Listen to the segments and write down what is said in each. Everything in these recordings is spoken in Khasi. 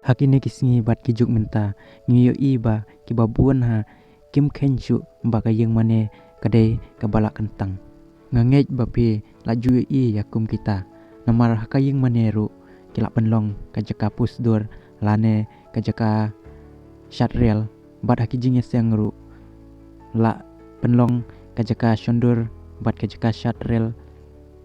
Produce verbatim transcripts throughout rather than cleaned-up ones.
Ha kine ki sngi bad ki juk mynta, ngi ïohi ba kiba bun ha kim kheiñ shuh ba ka ïing mane ka dei kaba la kyntang. Nga ngeit ba phi la ju ïohi ïa kum kita. Namar ha ka ïing mane ruh ki la pynlong ka jaka pus dur lane ka jaka shad rel, bad ha ki jingïaseng ruh la pynlong ka jaka shon dur bad ka jaka shad rel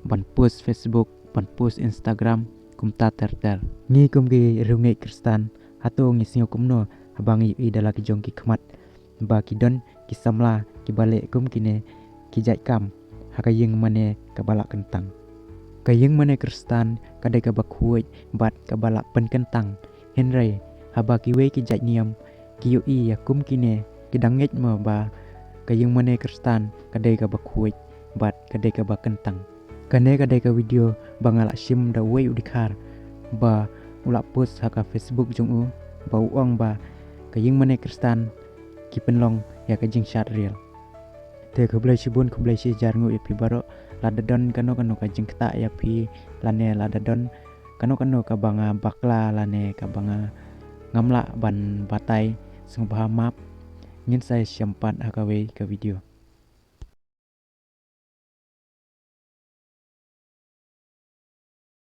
ban post Facebook, ban post Instagram, kumta ter ter. Ngi kum ki riewngeit Khristan, hato ngi sngew kumno haba ngi ïohi da la ki jong ki khmat ba ki don ki samla kiba leh kum kine ki jait kam ha ka ïing mane kaba la kyntang? Ka ïing mane Khristan ka dei kaba khuid bad kaba la pynkyntang. Hynrei haba kiwei ki jait niam ki ïohi ïa kum kine, ki dang ngeit mo ba ka ïing mane Khristan ka dei kaba khuid bad ka dei kaba kyntang? Kane ka dei ka video ba nga la shim da uwei u dkhar ba u la post ha ka Facebook jong u, ba u ong ba ka ïing mane Khristan ki pynlong ïa ka jingshad rel. Te khublei shibun, khublei shihajar nguh ïa phi baroh. Lada don kano kano ka jingktah ïa phi, lane lada don kano kano kaba nga bakla lane kaba nga ngam lah ban batai, sngewbha map. Ngin sa ïashem pat ha kawei ka video.